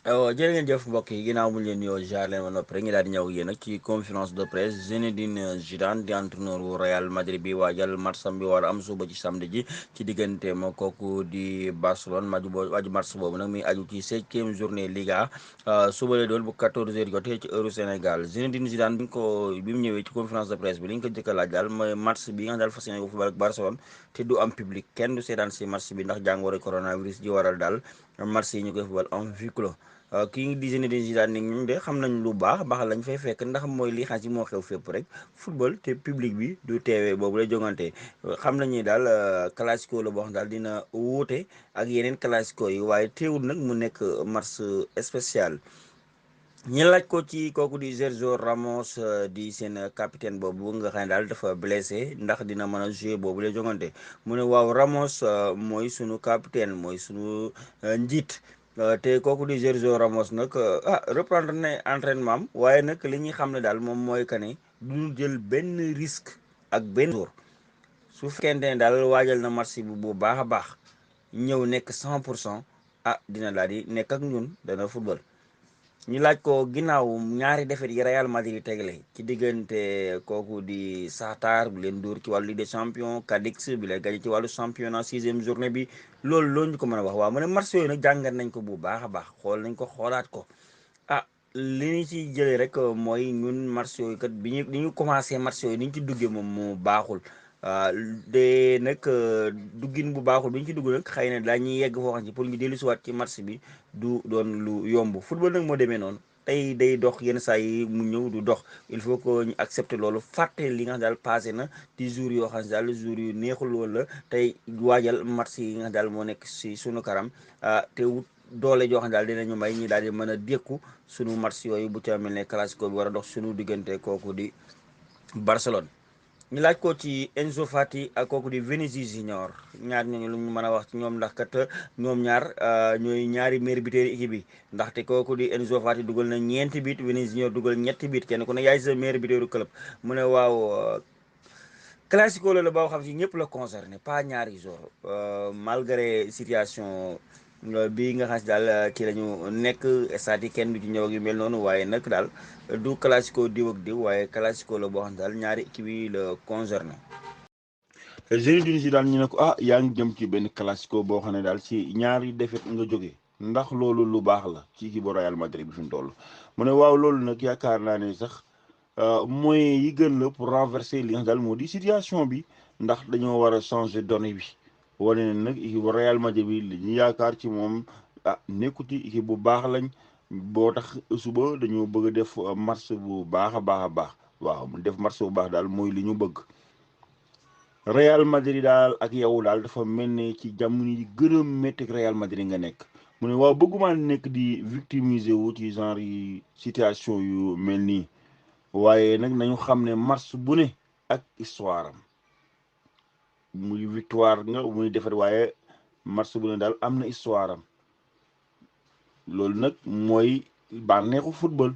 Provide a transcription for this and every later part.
jërë ngeen jëf mbokk yi ginnaaw mu leen nuyoo jaar leen ba noppi rek ñu daal di ñëw ak yéen nag ci conférence de presse Zinedine Zidane di entraîneur wu Real Madrid bi waajal matcham bi war a am suba ci samedi ji ci diggante ma kooku di Barcelone waaju match boobu nag muy aju ci 7e journée Liga suba lay doon bu 14h jotee ci heure Sénégal Zinedine Zidane bi mu ñëwee ci conférence de presse bi li ñu ko jëkk a laaj daal mooy match bi nga daal fas yéene ko football ak Barcelone te du am public kenn du seetaan si match bi ndax jàngoro coronavirus ji waral daal match yi ñu koy football en huis clos. Kii di Zinedine Zidane ni ñun de xam nañ lu baax lañ fay fekk ndax mooy li xam si moo xew fépp rek football te public bi du teewee boobu lay jongante xam nañ ni daal classico la boo xam daal dina wuute ak yeneen classico yi waaye teewul nag mu nekk match spécial. ñi laaj ko ci kooku di Sergio Ramos di seen capitaine boobu nga xam ne daal dafa blessé ndax dina mën a jouer boobu lay jongante mu ne waaw Ramos mooy sunu capitaine mooy sunu njiit. te kooku di Sergio Ramos nag reprendre na entraînement am waaye nag li ñuy xam ne daal moom mooy que ne duñu jël benn risque ak benn jour su fekkente ne daal waajal na match bi bu baax a baax ñëw nekk 100% dina daal di nekk ak ñun dana football. ñu laaj ko ginnaaw ñaari defet yi Real Madrid tegle ci diggante kooku di Shakhtar bi leen dóor ci wàllu Ligue des Champions, Cadix bi leen gañe ci wàllu championnat 6e journée bi loolu ñu ko mën a wax waaw mu ne match yooyu nag jàngat nañ ko bu baax a baax xool nañ ko xoolaat ko li ñu ci jëlee rek mooy ñun match yooyu kat bi ñu commencé match yooyu ni ñu ci duggee moom moo baaxul de nag duggin bu baaxul bi ñu ci dugg nag xëy na daañuy yegg foo xam ci pour ñu dellu siwaat ci match bi du doon lu yomb football nag moo demee noonu tey day dox yenn saa yi mu ñëw du dox il faut que ñu accepter loolu fàtte li nga xam daal passé na ci jours yoo xam ne daal jours yu neexul wala tey waajal match yi nga xam daal moo nekk si sunu karam te wut doole joo xam daal dinañu may ñi daal di mën a dékku sunu match yooyu bu ca mel ne classico bi war a dox sunu diggante kooku di Barcelone. ñu laaj ko ci Enzo Fati ak kooku di Vinicius Junior ñaar ñooñu lu ñu mën a wax ci ñoom ndax kat ñoom ñaar ñooy ñaari meilleurs buteurs équipe bi ndaxte kooku di Enzo Fati dugal na ñeenti bit Vinicius Junior dugal ñetti bit kenn ku ne yaay sa meilleur buteur club mu ne waaw classico la boo xam si ñëpp la concerné pas ñaari joueurs malgré situation bi nga xam si daal ci la ñu nekk stade yi kenn du ci ñëw ak yu mel noonu waaye nag daal du classico diw ak diw waaye classico la boo xam ne daal ñaari équipe yi la concerné. Zinedine Zidane ñu ne ko yaa ngi jëm ci benn classico boo xam ne daal ci ñaari défaite nga jógee ndax loolu lu baax la ci équipe bu Real Madrid bi fi mu toll mu ne waaw loolu nag yaakaar naa ne sax moyens yi gën la pour renverser li nga daal moo di situation bi ndax dañoo war a changer données bi wane ne nag équipe bu Real Madrid bi li ñu yaakaar ci moom nekkuti équipe bu baax lañ boo tax suba dañoo bëgg a def match bu baax a baax waaw mu def match bu baax daal mooy li ñu bëgg. Real Madrid daal ak yow daal dafa mel ne ci jamono yi gën a métti ak Real Madrid nga nekk mu ne waaw bëgguma nekk di victimiser wu ci genre yi situation yu mel nii waaye nag nañu xam ne match bu ne ak histoire am muy victoire nga muy defet waaye match bu ne daal am na histoire am loolu nag mooy bànneexu football.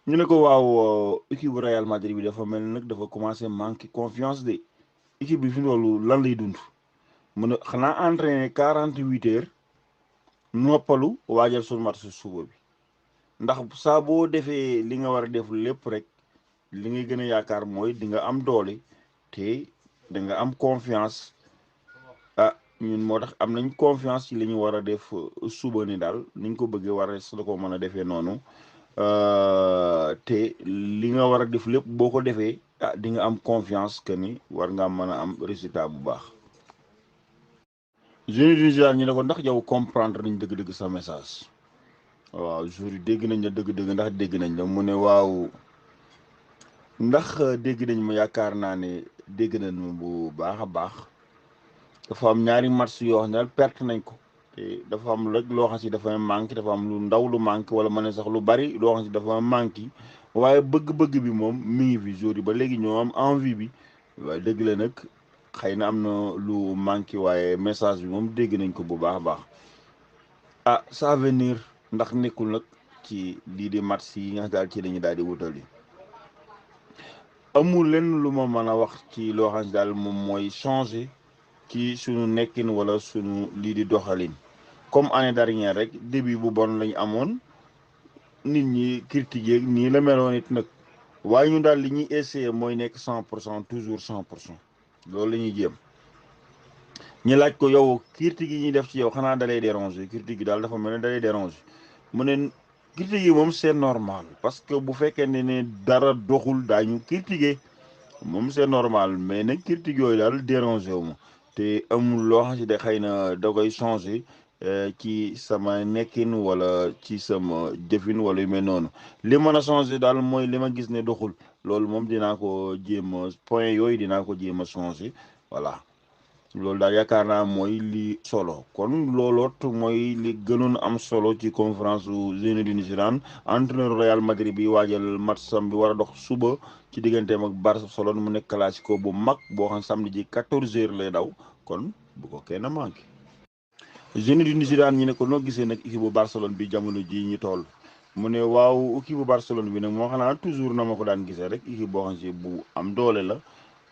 ñu ne ko waaw équipe bu Real Madrid bi dafa mel nag dafa commencé manqué confiance de équipe bi fi loolu lan lay dund mu ne xanaa entraîné 48 heures noppalu waajal suñu match suba bi ndax saa boo defee li nga war a def lépp rek li ngay gën a yaakaar mooy di nga am doole te da nga am confiance ñun moo tax am nañ confiance ci li ñu war a def suba ni daal niñ ko bëggee war a la ko mën a defee noonu. te li nga war a def lépp boo ko defee di nga am confiance que ni war ngaa mën a am résultat bu baax. Zinedine Zidane ñu ne ko ndax yow comprendre nañ dëgg-dëgg sa message waaw jour yi dégg nañ la dëgg-dëgg ndax dégg nañ la mu ne waaw ndax dégg nañ ma yaakaar naa ne dégg nañ ma bu baax a baax dafa am ñaari match yoo xam ne daal perte nañ ko. te dafa am rek loo xam si dafa manqué dafa am lu ndaw lu manqué wala ma ne sax lu bari loo xam si dafa manqué waaye bëgg-bëgg bi moom mi ngi fi jour yi ba léegi ñoo am envie bi waaye dëgg la nag xëy na am na lu manqué waaye message bi moom dégg nañ ko bu baax a baax ça venir ndax nekkul nag ci lii di match yi nga daal ci lañu daal di wutali amul lenn lu ma mën a wax ci loo xam si daal moom mooy changer ci sunu nekkin wala sunu lii di doxalin comme année dernière rek début bu bon lañ amoon nit ñi critiqué nii la meloon it nag waaye ñu daal li ñuy essayer mooy nekk 100% toujours 100% loolu la ñuy jéem. ñu laaj ko yow critique yi ñuy def ci yow xanaa dalay déranger critique yi daal dafa mel ne dalay déranger mu ne critique yi moom c'est normal parce que bu fekkee ne dara doxul daañu critiquer moom c'est normal mais nag critique yooyu daal déranger wu ma te amul loo xam si de xëy na da koy changer ci sama nekkin wala ci sama jëfin wala yu mel noonu li mën a changer daal mooy li ma gis ne doxul loolu moom dinaa ko jéem a point yooyu dinaa ko jéem a changer voilà. loolu daal yaakaar naa mooy li solo kon looloot mooy li gënoon am solo ci conférence su Zinedine Zidane entraîneur Real Madrid bi waajal match sam bi war a dox suba ci digganteem ak Barcelone mu nekk classico bu mag boo xam samedi ji 14h lay daw kon bu ko kenn manqué. Zinedine Zidane ñi ne ko noo gisee nag équipe bu Barcelone bi jamono ji ñi toll mu ne waaw équipe bu Barcelone bi nag moo xanaa toujours na ma ko daan gisee rek équipe boo xam si bu am doole la.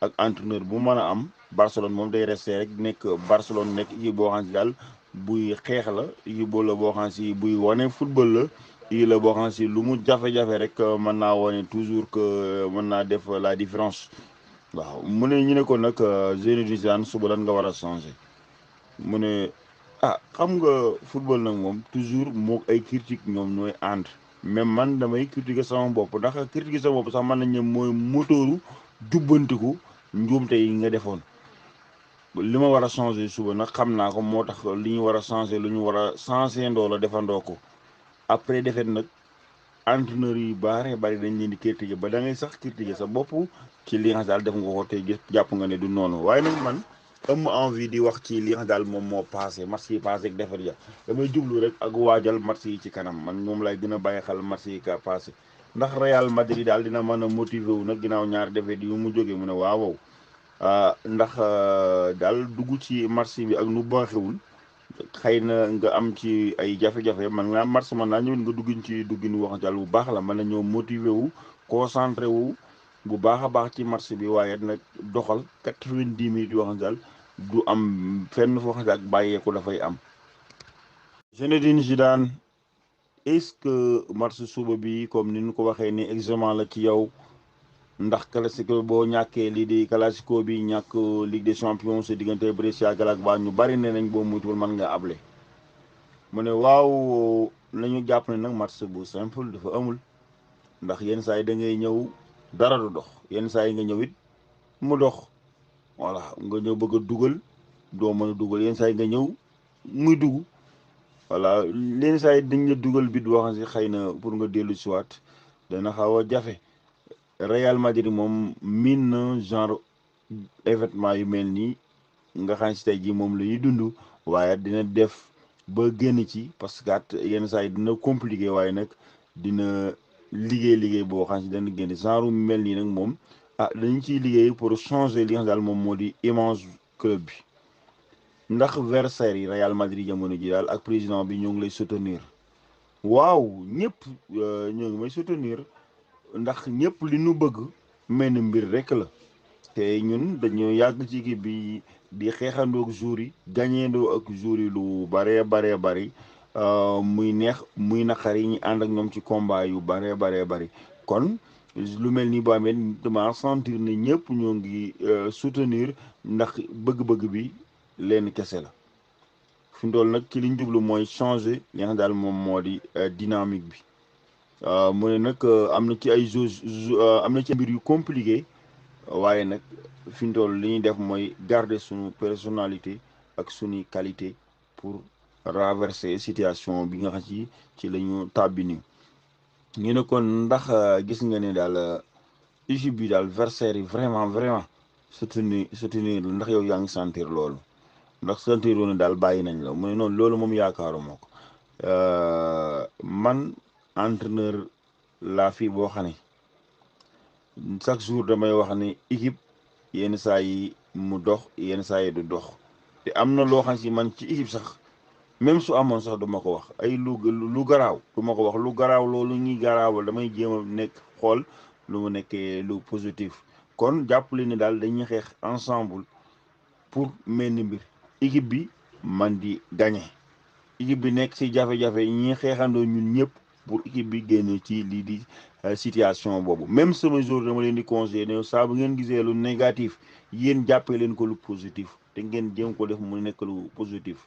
ak entraîneur bu mën a am Barcelone moom day resté rek nekk Barcelone nekk équipe boo xam si daal buy xeex la équipe la boo xam si buy wane football la équipe la boo xam si lu mu jafe-jafe rek mën naa wane toujours que mën naa def la différence waaw mu ne ñu ne ko nag Zinedine Zidane suba lan nga war a changer mu ne xam nga football nag moom toujours moo ay critique ñoom ñooy ànd même man damay critiquer sama bopp ndax critiquer sama bopp sax mën nañ ne mooy moteuru jubbantiku njuumte yi nga defoon li ma war a changer suba nag xam naa ko moo tax li ñu war a changer lu ñu war a changer ndoo la defandoo ko après defet nag entraîneur yi bari dañ leen di critiquer ba da ngay sax critiquer sa bopp ci li nga daal def nga ko te jàpp nga ne du noonu waaye nag man am envie di wax ci li nga daal moom moo passé match yi passé ak defet ja damay jublu rek ak waajal match yi ci kanam man moom lay gën a bàyyi xel match yi ka passé ndax Real Madrid daal dina mën a motiver wu nag ginnaaw ñaar defet yu mu jógee mu ne waaw ndax daal dugg ci match bi ak nu baaxewul xëy na nga am ci ay jafe-jafe man nga match man naa ñëwit nga duggin ci duggin wax daal bu baax la mën na ñëw motiver wu concentré wu bu baax a baax ci match bi waaye nag doxal 90 minutes yoo xam ne daal du am fenn foo xam ne ak bàyyeeku dafay am. Zinedine Zidane est-ce que match suba bi comme ni ñu ko waxee ni examen la ci yow ndax classico boo ñàkkee lii di classico bi ñàkk Ligue des champions sa diggante Brescia Galatasaray ñu bari ne nañ boo muytuwul mën nga able mu ne waaw nañu jàpp ne nag match bu simple dafa amul ndax yenn saa yi da ngay ñëw dara du dox yenn saa yi nga ñëw it mu dox voilà nga ñëw bëgg a dugal doo mën a dugal yenn saa yi nga ñëw muy dugg voilà yenn saa yi dañ la dugal bit boo xam si xëy na pour nga dellu si waat dana xaw a jafe Real Madrid moom miin na genre événement yu mel nii nga xam si tey jii moom la ñuy dund waaye dina def ba génn ci parce que yenn saa yi dina compliqué waaye nag dina liggéey boo xam si dana génn genre mel nii nag moom dañu ciy liggéey pour changer li nga xam daal moom moo di image club bi ndax Versailles yi Real Madrid jamono ji daal ak président bi ñoo ngi lay soutenir waaw ñëpp ñoo ngi may soutenir ndax ñëpp li ñu bëgg mel ni mbir rek la te ñun dañoo yàgg ci équipe bi di xeexandoo ak joueurs yi gañeendoo ak joueurs yi lu baree bari muy neex muy naqari ñi ànd ak ñoom ci combat yu baree bari kon lu mel ni boo amee dama sentir ne ñëpp ñoo ngi soutenir ndax bëgg-bëgg bi leen kese la fi mu toll nag ci liñ jublu mooy changer li nga daal moom moo di dynamique bi mu ne nag am na ci ay am na ci mbir yu compliqué waaye nag fi mu toll li ñuy def mooy garder suñu personnalité ak suñuy qualité pour renverser situation bi nga xam ci la ñu tàbbi nii ñu ne kon ndax gis nga ne daal équipe bi daal Versailles yi vraiment soutenir ndax yow yaa ngi sentir loolu ndax sentir woon daal bàyyi nañ la mu ne noonu loolu moom yaakaaruma ko man entraîneur laa fii boo xam ne chaque jour damay wax ne équipe yenn saa yi mu dox yenn saa yi du dox te am na loo xam si man ci équipe sax même su amoon sax duma ko wax ay lu garaaw duma ko wax lu garaaw loolu ñuy garaawal damay jéem a nekk xool lu mu nekkee lu positif kon jàppale ni daal dañuy xeex ensemble pour mel ni mbir équipe bi man di gagné équipe bi nekk si jafe-jafe ñi xeexandoo ñun ñëpp pour équipe bi génn ci lii di situation boobu. Même sama jour dama leen di conseiller ne saa bu ngeen gisee lu négatif yéen jàppee leen ko lu positif te ngeen jéem ko def mu nekk lu positif.